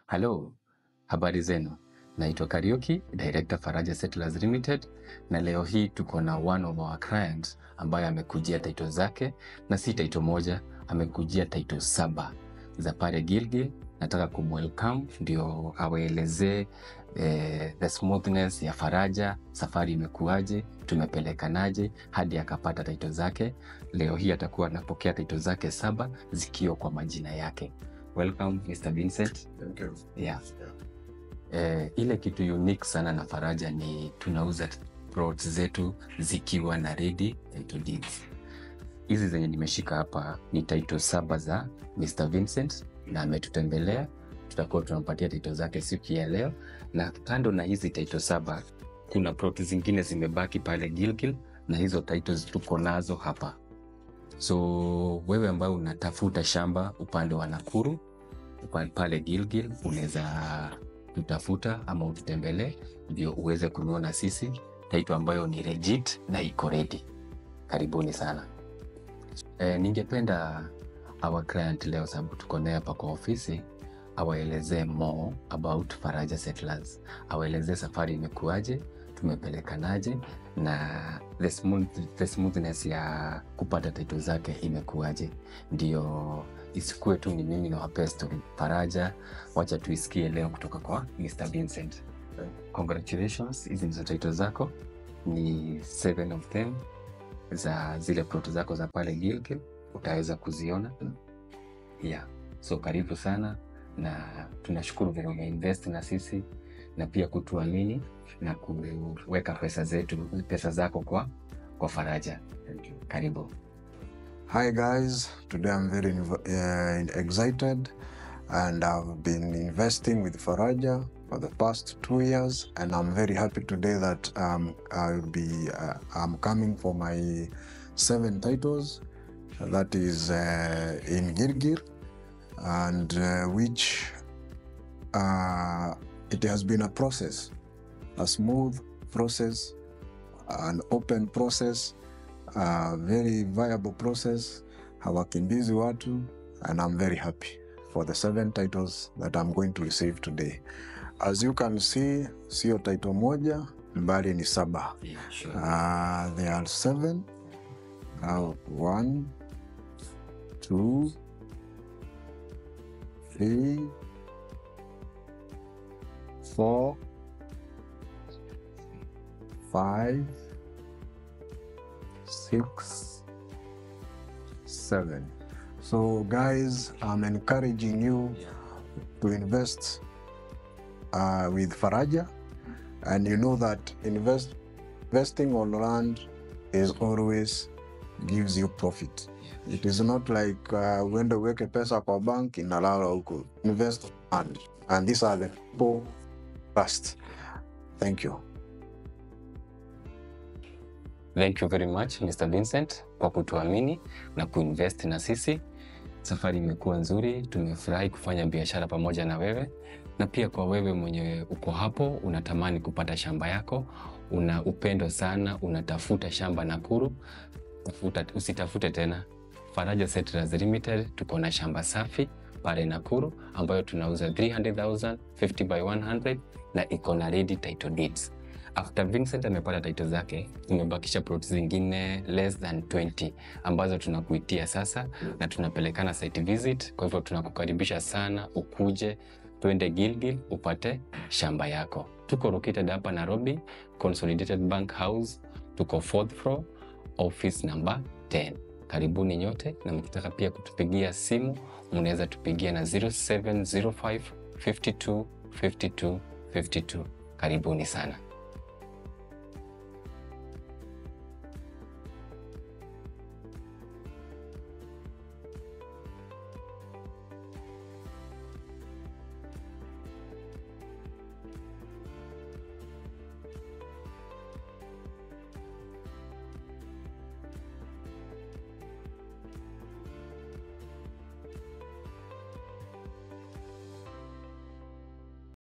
Halo, habari zenu. Naitwa Kariuki, Director Faraja Settlers Limited, na leo hii tuko na one of our clients ambaye amekujia title zake, na si title moja, amekujia title saba za pale Gilgil. Nataka kumwelcome ndio awaelezee the smoothness ya Faraja, safari imekuwaje, tumepelekanaje hadi akapata title zake. Leo hii atakuwa anapokea title zake saba zikiwa kwa majina yake. Welcome Mr. Vincent. Thank you. Yeah. Ile kitu unique sana na Faraja ni tunauza plots zetu zikiwa na ready title deeds. Hizi zenye nimeshika hapa ni title saba za Mr. Vincent na ametutembelea, tutakuwa tunampatia title zake siku ya leo. Na kando na hizi title saba, kuna plot zingine zimebaki pale Gilgil na hizo titles tuko nazo hapa. So wewe ambaye unatafuta shamba upande wa Nakuru pale Gilgil, unaweza tutafuta ama ututembelee ndio uweze kununua na sisi title ambayo ni legit na iko ready. Karibuni sana. Ningependa our client leo, sababu tuko naye hapa kwa ofisi, awaelezee more about Faraja Settlers, awaelezee safari imekuwaje, tumepelekanaje na the smoothness ya kupata title zake imekuwaje, ndio isikuwe tu ni mimi na wapea story Faraja. Wacha tuisikie leo kutoka kwa Mr. Vincent. Congratulations, hizi ndizo title zako, ni seven of them za zile plot zako za pale Gilgil, utaweza kuziona. Yeah. So karibu sana na tunashukuru vile umeinvest na sisi na pia kutuamini na kuweka pesa zako kwa Faraja. Thank you. Karibu. Hi guys, today I'm very excited and I've been investing with Faraja for the past 2 years, and I'm very happy today that I'm coming for my seven titles that is in Gilgil, and which it has been a process, a smooth process, an open process, a very viable process. Hawakimbizi watu, and I'm very happy for the seven titles that I'm going to receive today. As you can see, sio title moja bali ni saba. Yeah, sure. There are seven. One, two, three, four, five, six, seven. So, guys, I'm encouraging you to invest with Faraja, and you know that investing on land is always gives you profit. It is not like uende uweke pesa kwa bank inalala huko. Invest on land, and these are the people trust. Thank you. Thank you very much Mr. Vincent kwa kutuamini na kuinvest na sisi. Safari imekuwa nzuri, tumefurahi kufanya biashara pamoja na wewe, na pia kwa wewe mwenye uko hapo unatamani kupata shamba yako, una upendo sana, unatafuta shamba Nakuru, tafuta, usitafute tena. Faraja Settlers Limited tuko na shamba safi pale Nakuru ambayo tunauza 300,000 50 by 100 na iko na ready title deeds. After Vincent amepata title zake, tumebakisha plot zingine less than 20 ambazo tunakuitia sasa na tunapelekana site visit. Kwa hivyo tunakukaribisha sana ukuje twende Gilgil upate shamba yako. Tuko located hapa Nairobi, Consolidated Bank House, tuko fourth floor, office number 10. Karibuni nyote, na mkitaka pia kutupigia simu mnaweza tupigia na 0705 52 52 52. Karibuni sana.